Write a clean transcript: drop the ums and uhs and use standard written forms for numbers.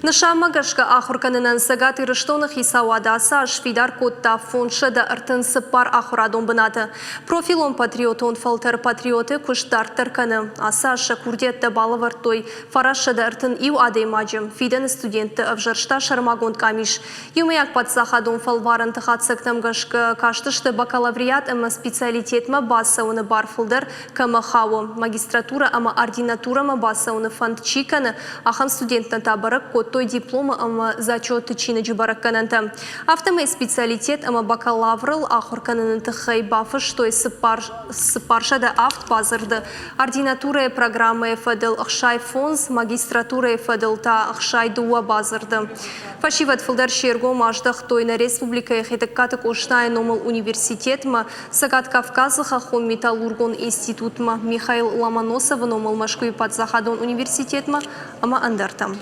Нысанмӕ гӕсгӕ ахуыр кӕнынӕн Цӕгат Ирыстоны хицауад ацы аз сфидар кодта 534 ахуырадон бынаты. Профилон патриотон фӕлтӕр «Патриоты» куыст дарддӕр кӕны. Ацы аз сӕ курдиӕттӕ балӕвӕрдтой 931 адӕймаджы. Фидӕны студентты ӕвзӕрста сӕрмагонд къамис. Иумӕйаг паддзахадон фӕлварӕнты хатдзӕгтӕм гӕсгӕ кастысты бакалавриат ӕмӕ специалитетмӕ бацӕуыны бар фылдӕр кӕмӕ хауы, магистратурӕ ӕмӕ ординатурӕмӕ бацӕуыны фӕнд чи кӕны, ахӕм студенттӕн та бӕрӕг кодтой дипломы ӕмӕ зачеты чиныджы бӕрӕггӕнӕнтӕ. Афтӕмӕй специалитет ӕмӕ бакалаврыл ахуыр кӕныны тыххӕй бафыстой 407 бадзырды, ординатурӕйы программӕйы фӕдыл 65, магистратурӕйы фӕдыл та 62 бадзырды. Фӕсивӕд фылдӕр се ргом аздӕхтой нӕ республикӕйы Хетӕгкаты Къостайы номыл университетмӕ, Цӕгат Кавказы хӕххон-металлургон институтмӕ, Михаил Ломоносовы номыл Мӕскуыйы паддзахадон университетмӕ ӕмӕ ӕндӕртӕм.